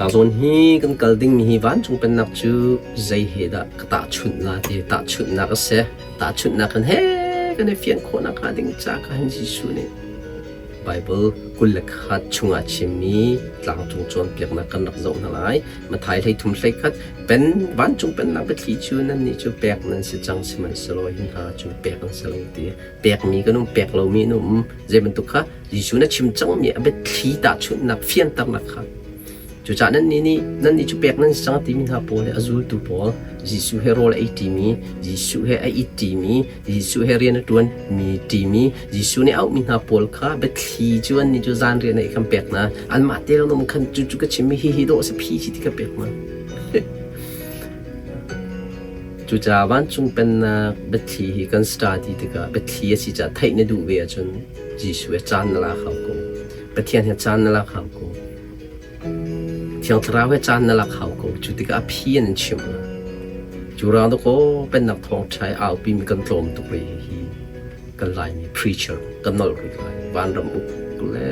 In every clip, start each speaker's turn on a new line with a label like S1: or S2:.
S1: Ka zawn hi kan kal dingmi hi vancung pennak cu zei he dah ka tahchunh la ti tahchunhnak a si. Tahchunhnak kan he kan i fian khawhnak hnga ding ca kha hin Jesuh nih Bible 21 chungah chimmi tlangcung cawnpiaknak kan rak zoh hna lai. Matthai 33 hlei pen vancung pennak biathli cu nannih cu pek nan si cang sihmanhsehlaw hi hna cu pek an si lo ti pekmi kan um pek lomi an um zei bantuk kha Jesuh na chim cangmi a biathli tahchunhnak fianternak kha Cucaah nannih nih nannih cu pek nan si cang a timi hna pawl le a zultu pawl, Jesuh he rawl a ei ṭimi, Jesuh he a it ṭimi, Jesuh he rian a ṭuanmi ṭimi, Jesuh nih a auhmi hna pawl kha biathli cu annih cu zan rian ei khan pek hna. Anmah te lawng khan cu cu ka chimmi hihi dawh a si phi ti kha pek hna. Cucaah vancung pennak biathli hi kan study tikah biathli a si caah theih na duh ve ahcun Jesuh he caan na lak hau ko. Pathian he caan na lak hau ko. Thiang Thlarau he caan na lak hau ko. Cu tikah a phi an in chimh la. Cu ruang dakaw pennak thawngṭha i aupimi kan tlawm tuk rih hi kan Laimi preacher kan nolh rih lai. Vanram uk le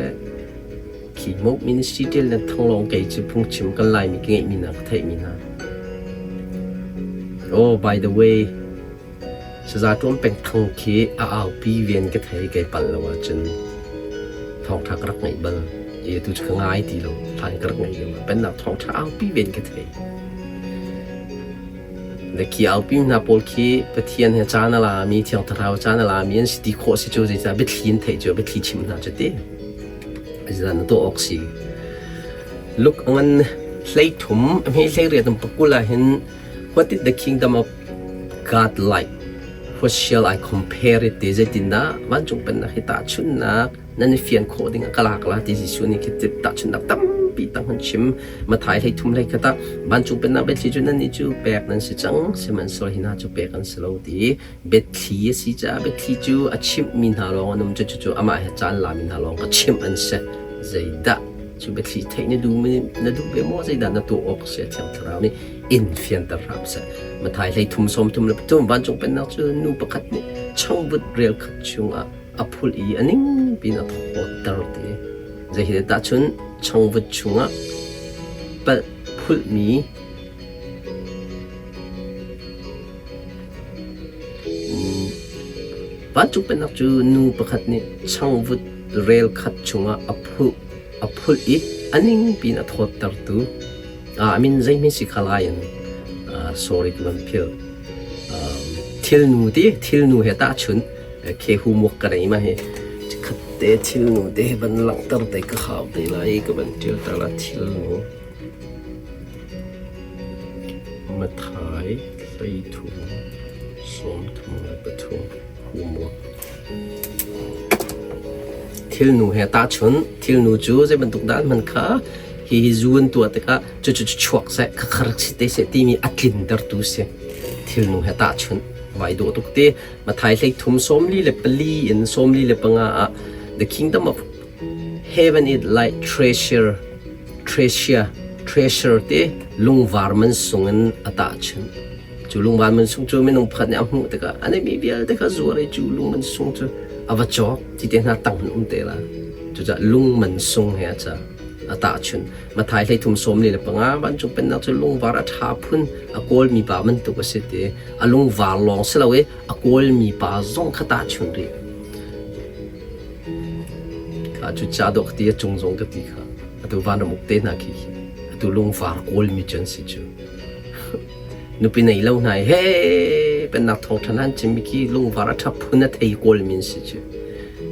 S1: khi mo ministry ṭial le thanglawng kei cu phungchim kan Laimi ka ngeihmi hna ka theihmi hna. Oh, by the way, Saza Ṭuam Peng Thang khi a aupi ven ka thei kei palh lo ahcun thawngṭha ka rak ngaih bal. I atu cu ka ngai ti lo. Hlan ka rak ngaih lio ah pennak thawngṭha aupi ven ka thei. Le khi aupi hna pawl khi Pathian he caan a lami, Thiang Thlarau caan a lami an si ti khawh si cu zeicah biathli in theih cu biathli chim hna cu ti. Zeicah na tuah awk si. Luke a ngan 13 a hme 18 in pakul ah hin What is the kingdom of God like? What shall I compare it ti zeitindah vancung pennak hi tahchunhnak nan i fian khawh ding ah ka lak la ti Jesuh nih khi tahchunhnak tampi tang han chim. Matthai 13 hlei khat ah vancung pennak biathli cu nannih cu pek nan si cang sihmanhsehlaw hi hna cu pek an si lo ti biathli a si caah biathli cu a chimhmi hna lawng an um cu cucu amah he caan lami hna lawng ka chimh an si. Zeidah cu biathli theih na duh na duh ve maw zeidah na tuah awk a si Thiang Thlarau nih in fianter hram seh. Matthai 13 33 vancung pennak cu nu pakhat nih changvut rel khat chungah a phulh i a ning piin a thawtter ti. Zei hi tahchun changvut chungah palh phulhmi Vancung pennak cu nu pakhat nih changvut rel khat chungah a phulh a phulh i a ning piin a thawttertu a min zeihme si kha lai in sorry ka van philh. Thilnu ti thilnu he tahchun khe hu muak ka nei ma hi khat te thilnu te van langhter te ka hau te lai ka van tial ta la thilnu Mathai 13 33 hu muak Thilnu he tahchun thilnu cu zei bantuk dah an hman kha hihi zu an tuah tikah cucu chuak seh khakhar si te seh timi a tlintertu si. Thilnu he tahchunh vai dawh tuk te. Matthai 13 44 in 45 ah The kingdom of heaven is like treasure treasure treasure te lungvar man sung in a tahchunh. Cu lungvar man sung cu minung pakhat nih a hmuh tikah a neihmi vialte kha zuar i cu lung man sung cu a va cawk ti te hna tang in um te la. Cucaah lung man sung he a ca a tahchunh. Matthai 13 45 vancung pennak cu lungvar a ṭha phun a kawlmi pa bantuk a si ti. A lungvar lawng si lo i a kawlmi pa zong kha tahchunh rih. Kha cu ca dawh ka ti a cung zong ka ti kha. Atu vanram uk te hna khi atu lungvar kawlmi cu an si cu. Nupi nei lo hna i he pennak thawngṭha nan chimmi khi lungvar a ṭha phun a thei kawlmi an si cu.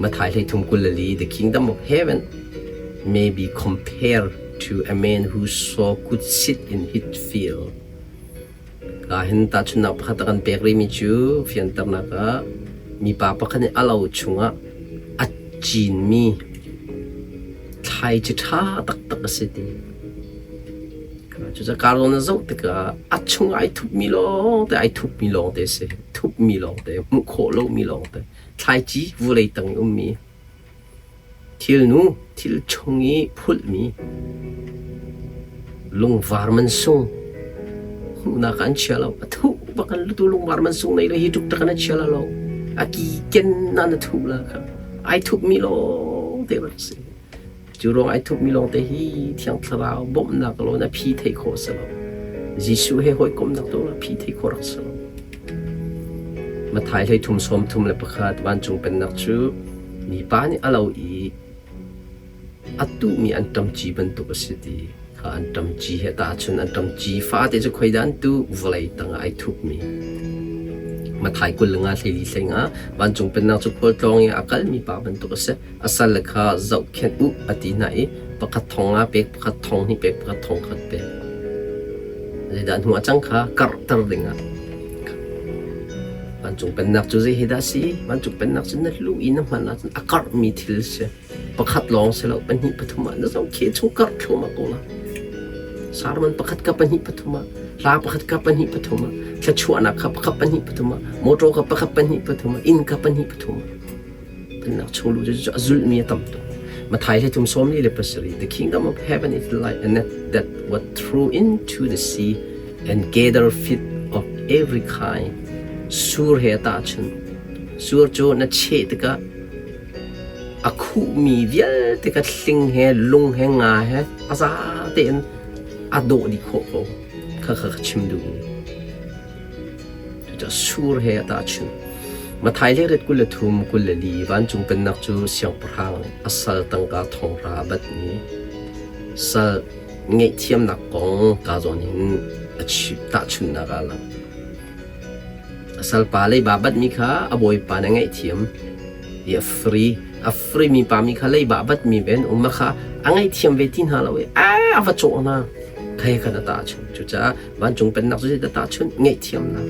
S1: Matthai 13 24 The kingdom of heaven may be compared to a man who saw good seed in his field. Ka hin tahchunhnak pakhat a kan pek rihmi cu fianternak ah mipa pakhat nih a lo chungah a cinmi thlaici ṭha taktak a si ti. Cucaah car na zoh tikah a chung ai thupmi lawngte ai thupmi lawngte a si. Thupmi lawngte, hmuh khawh lomi lawngte. Thlaici vawlei tang i ummi thilnu, thil chung i phulhmi lungvar mansung hmuhnak ah an chia lo. A thuh bak an lutu lungvar mansung nei le hi tuk tak an chia la lo. A ki ken na na thuh la kha. Ai thupmi lawngte bak a si. Cu ruang ai thupmi lawngte hi Thiang Thlarau bawmhnak lawn a phi theih khawh si lo. Jesuh he hawikomhnak tu a phi theih khawh rak si lo. Matthai 13 31 vancung pennak cu mipa nih a lo i a tuhmi anṭam ci bantuk a si ti kha anṭam ci he tahchun anṭam ci fate cu khuaidah an tuh vawlei tangah ai thupmi. Matthai 25 hlei hlei vancung pennak cu khualtlawng i a kalmi pa bantuk a si. A salle kha zohkhenh u a ti hna i pakhat thong nga pek, pakhat thong hnih pek, pakhat thong khat pek. Zeidah hnu ah cang kha karhter dingah Vancung pennak cu zei hi dah a si? Vancung pennak cu na lu i na hman ahcun a karhmi thil a si. Pakhat lawng si lo, pahnih pathum ah na zohkheh chung karh thluahmah ko la. Sermon pakhat ka pahnih pathum ah, hla pakhat ka pahnih pathum ah, thluachuahnak kha pakhat pahnih pathum ah, motor kha pakhat pahnih pathum ah, inn kha pahnih pathum ah. Pennak chung lu cu a zulhmi a tam tuk. Matthai hlei thum 47 The kingdom of heaven is like a net that was thrown into the sea and gather fish of every kind. Sur he tahchun. Sur cu na cheh tikah a khuhmi vialte kha hling he lung he nga he a za tein a dawh dih khawh ko. Kha kha ka chim duhmi. Cucaah sur he a tahchunh. Matthai le ret 23 24 vancung pennak cu siangpahrang nih a sal tangka thonghra a batmi sal ngaihthiamnak kong ka zawn hin a tahchunhnak ah a lang. A salpa leiba batmi kha a bawipa nih a ngaihthiam i a free. A free mi pa mi kha leiba a batmi ve an um kha a ngaihthiam ve ti hna lo i a va cawh hna. Kha khan a tahchunh. Cucaah vancung pennak cu zeidah tahchunh? Ngaihthiamnak.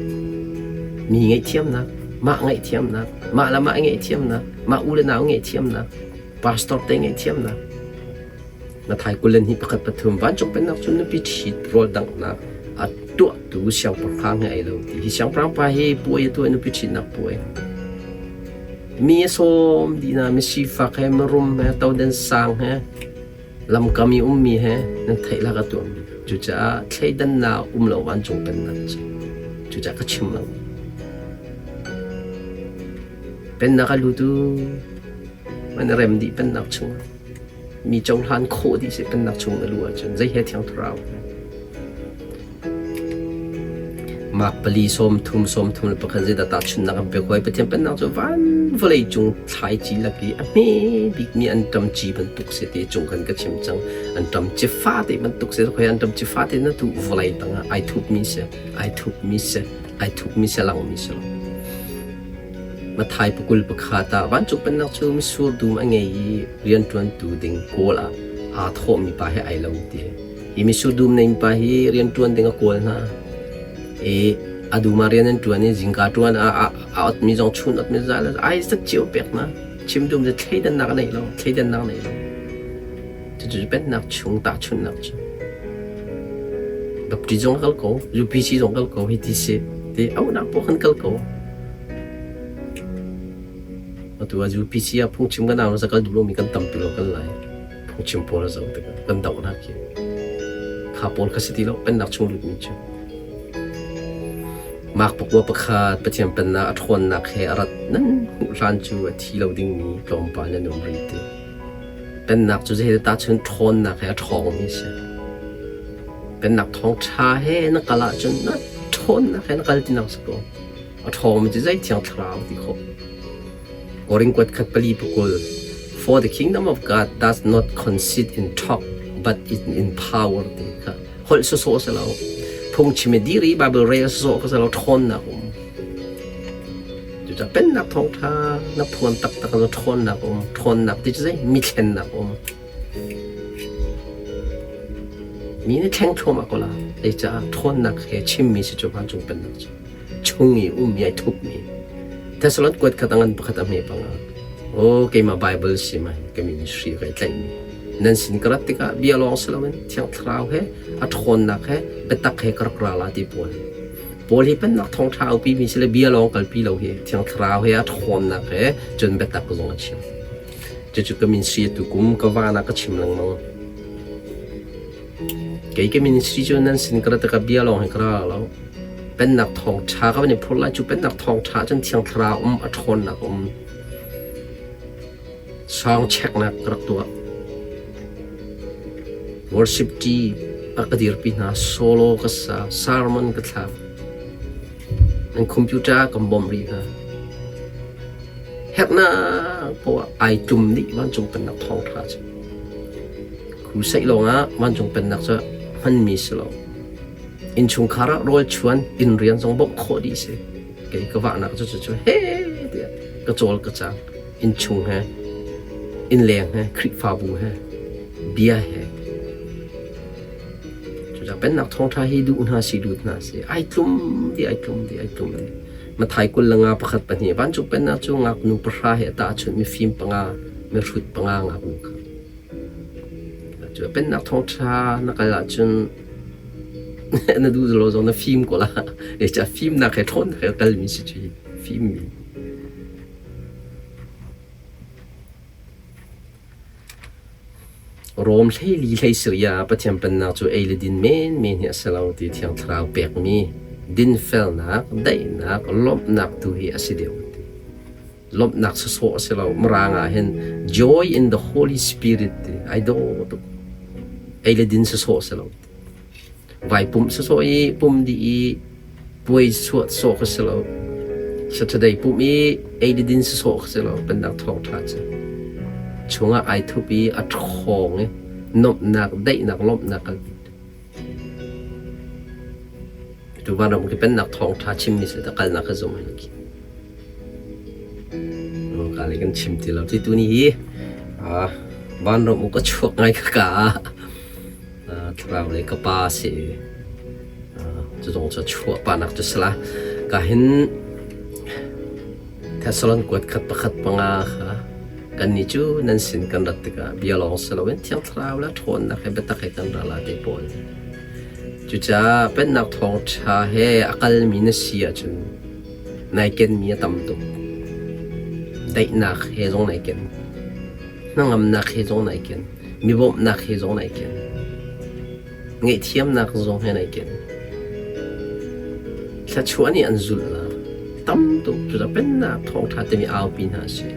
S1: Mi ngaihthiamnak, mah ngaihthiamnak, mah le mah ngaihthiamnak, mah u le nau ngaihthiamnak, pastor te ngaihthiamnak. Mathai 22 pakhat pathum vancung pennak cu nupi ṭhit rawl danghnak a tuahtu siangpahrang he ai lo ti. Hi siangpahrang pa hi puai a tuah nupi ṭhitnak puai. Mi a sawm dih hna, misifak he, mirum he, todan sang he, lamkam i ummi he nan theih lak a tuahmi. Cucaah thleidannak um lo vancung pennak cu. Cucaah ka chim lo. Pennak a lutu man rem dih pennak chungah. Mi cohlan khawh dih si pennak chung na luh ahcun zei he Thiang Thlarau Mark pali sawm thum sawm thum le pakhat zeidah tahchunhnak an pek hawi Pathian pennak cu van vawlei cung thlaici lak i a hme bikmi anṭam ci bantuk si ti cung khan ka chim cang anṭam ci fate bantuk si khoi anṭam ci fate na tu vawlei tangah ai thupmi si ai thupmi si ai thupmi si langmi si lo Matthai pakul pakhat ah vancung pennak cu mitsur dum a ngei i rianṭuantu ding kawl ah aa thawhmi pa he ai lo ti. Hi mitsur dum neimi pa hi rianṭuan ding a kawl hna. I a dum ah rian an ṭuan i zingka ṭuan ah a otmi zong chun otmi zal ai zat cio pek hna. Chim dum cu thleidannak a nei lo, thleidannak a nei lo. Cucu pennak chung tahchunhnak cu. Baptist zong kal ko, UPC zong kal ko, hi ti si. Ti auhnak paoh kan kal ko. Atu ah UPC ah phungchim kan au kal duh lomi kan tampi lo kan lai. Phungchim pawl a zoh tikah kan doh hna khi. Kha pawl kha si ti lo pennak chung lutmi cu. Mark pakua pakhat Pathian pennak a ṭhawnnak he a rat nan hmuh hlan cu a thi lo dingmi tlawmpal nan um rih ti. Pennak cu zei tahchun ṭhawnnak he a ṭhawngmi a si. Pennak thawngṭha he na kal ahcun na ṭhawnnak he na kal tinak si ko. A ṭhawngmi cu zei thiang thlarau ti khawh. Korin kuat khat pali pakul For the kingdom of God does not consist in talk but in, in power ti kha holh sawsawh si lo. Phungchim i dir i Bible rel sawsawh kha si lo ṭhawnnak um. Cucaah pennak thawngṭha na phuan taktak ah ṭhawnnak um. Ṭhawnnak ti cu zei? Mi thlennak um. Mi nih thleng thluahmah ko la. Zeicah ṭhawnnak he chimmi si cu vancung pennak cu. Chung i ummi ai thupmi. Thessalon kuat khat a ngan pakhat a hme panga. Aw keimah Bible si mai ka ministry kai tlaihmi. Nan sin ka rat tikah bia lawng si loin Thiang Thlarau he a ṭhawnnak he biatak he ka rak ra la ti pawl. Paul hi pennak thawngṭha aupi mi si le bia lawng kalpi lo hi Thiang Thlarau he a ṭhawnnak he cun biatak zong a chim. Cucu ka ministry tu kum ka van ah ka chim lengmang. Kei ka ministry cu nan sin ka rat ka bia lawng hi ka ra lo. Pennak thawngṭha ka van i phur lai cu pennak thawngṭha cun Thiang Thlarau um a ṭhawnnak um. Song checknak ka rak tuah. Worship team a ka dirpi hna. Solo ka sa, sermon ka thlak. An computer kan bawmh rih hna. Herhnak poah ai tlum dih vancung pennak thawngṭha cu. Crusade lawngah vancung pennak cu hmanmi si lo. Innchungkhar ah rawl chuan, inn rian zong bawmh khawh dih si. Kei ka vahnak cu cucu he tiah ka cawl ka cang. Innchung he, innleng he, Khrihfabu he, bia he. Cucaah pennak thawngṭha hi duh hna si lut hna si. Ai tlum dih, ai tlum dih, ai tlum dih. Mathai 25 pakhat pahnih vancung pennak cu ngaknu pahra he a tahchunh mifim panga, mihrut panga ngaknu kha. Cu pennak thawngṭha na kal ahcun na duh lo zong na fim ko la. Zeicah fimnak he ṭhawnnak he kalmi si cu fimmi. Rom hleili hlei Syria ah Pathian Pennak cu ei le din menmen hi a si lo ti Thiang Thlarau pekmi dinfelnak, daihnak, lawmhnak tu hi a si deuh an ti. Lawmhnak sawsawh a si lo. Mirang ah hin joy in the Holy Spirit ti ai dawh tuk. Ei le din sawsawh a si lo. Vai pumh sawsawh i pum dih i puai suah sawh ka si lo. Saturday pumh i ei le din sawsawh ka si lo. Pennak thawngṭha cu chungah ai thup i a ṭhawng i nuamhnak, daihnak, lawmhnak kalpi. Tu vanram khi pennak thawngṭha chimmi si ta kalnak ka zum ai khi. Ka le kan chim ti lo. Ti tu ni hi vanram u ka chuak ngai ka ka. Thlarau lei ka pa a si i cu zong cu chuah pahnak cu si la. Ka hin Thessalon kuat khat pakhat panga kha kannih cu nan sin kan rat tikah bia lawng si loin Thiang Thlarau le ṭhawnnak he biatak he kan ra la te pawl. Cucaah Pennak thawngṭha he a kalmi na si ahcun nai kenmi a tam tuk. Daihnak he zong nai ken. Hnangamnak he zong nai ken. Mi bawmhnak he zong nai ken. Ngaihthiamnak zong he nai ken. Thluachuah nih an zulh la. Tam tuk cucaah pennak thawngṭha timi aupi hna a si.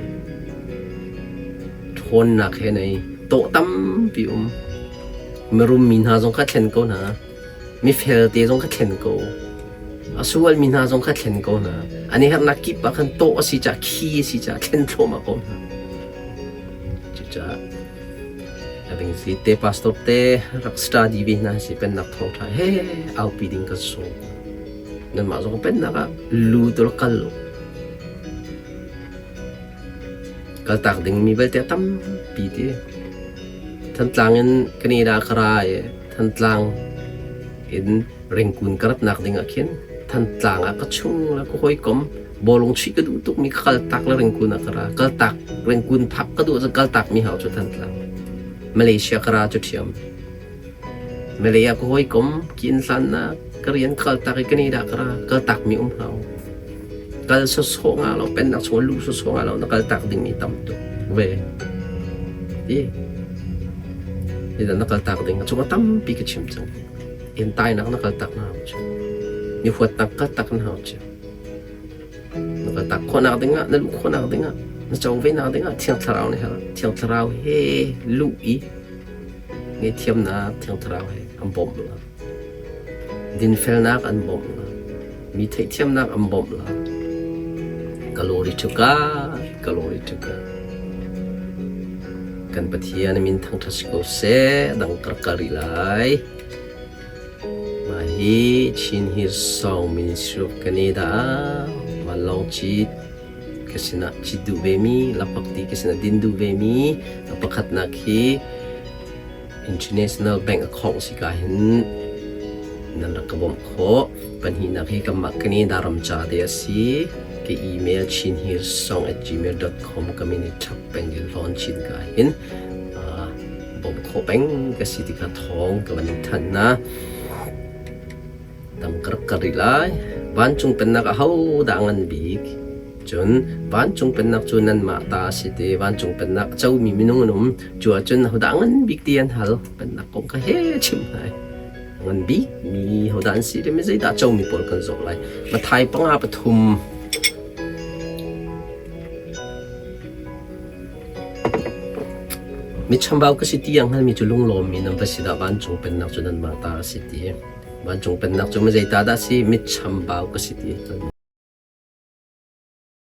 S1: Ṭhawnnak he nei tawh tampi um. Mirum mi hna zong kha thlen ko hna. Mifel te zong kha thlen ko. A sualmi hna zong kha thlen ko hna. An i herhnak kip ah khan tawh a si caah khi a si caah thlen thluahmah ko hna. Cucaah a bingzi te pastor te rak study ve hna si pennak thawngṭha he aupi ding ka sawm. Nanmah zong pennak ah lu tu rak kal u. Kaltak dingmi belte a tampi ti. Thantlang in Canada ka ra i Thantlang in Ringkun ka ratnak ding ah khin Thantlang ah ka chung le ka hawikom bawlung chuih ka duh tukmi ka kaltak le Ringkun ah ka ra. Kaltak Ringkun phak ka duh ahcun kaltak mi hau cu Thantlang. Malaysia ka ra cu ṭhiam. Malay ah ka hawikom ki inn hlannak ka rian ka kaltak i Canada ka ra. Kaltak mi um hau. Kal sawsawh nga lo pennak chung luh sawsawh nga lo na kaltak dingmi tam tuk ve. Ti. Hi na kaltak ding a chung a tampi ka chim cang. Entainak na kaltak na hau cu. Mi huatnak kaltak na hau cu. Na kaltak khawhnak dingah, na luh khawhnak dingah, na co ve nak dingah Thiang Thlarau nih herh. Thiang Thlarau he luh i ngaihthiamnak Thiang Thlarau he an bawmh la. Dinfelnak an bawmh la. Mi theihthiamnak an bawmh la. Glory to God, glory to God. Kan Pathian min thangṭhat si ko seh, dang kar ka rih lai. Mah hi Chin Hill Song Ministry of Canada vanlawng cit ka sinah cit duh vemi, lapakti ka sinah din duh vemi, a pakhatnak hi International Bank account si ka hin nan rak ka bawmh khawh. Pahnihnak hi kanmah Canada ram ca te a si. Ka email chinhillsong@gmail.com ka min i ṭhap peng i hlawn chin ka hin bawmh khawh peng ka si ti kha thawng ka van in thanh na. Dang ka rak kal rih lai. Vancung pennak aho dah ngan bik? Cun vancung pennak cu nanmah ta a si ti. Vancung pennak a comi minung an um. Cu ahcun ahodah ngan bik ti an hal. Pennak kong kha he chim hna. Ngan bik mi hodah an si le mi zeidah comi pawl kan zoh lai. Mathai panga pathum. Mi chambau ka si ti a hngalmi cu lunglawmmi nan va si dah vancung pennak cu nanmah ta a si ti. Vancung pennak cu ma zei ta dah si? Mi chambau ka si ti a hngalmi.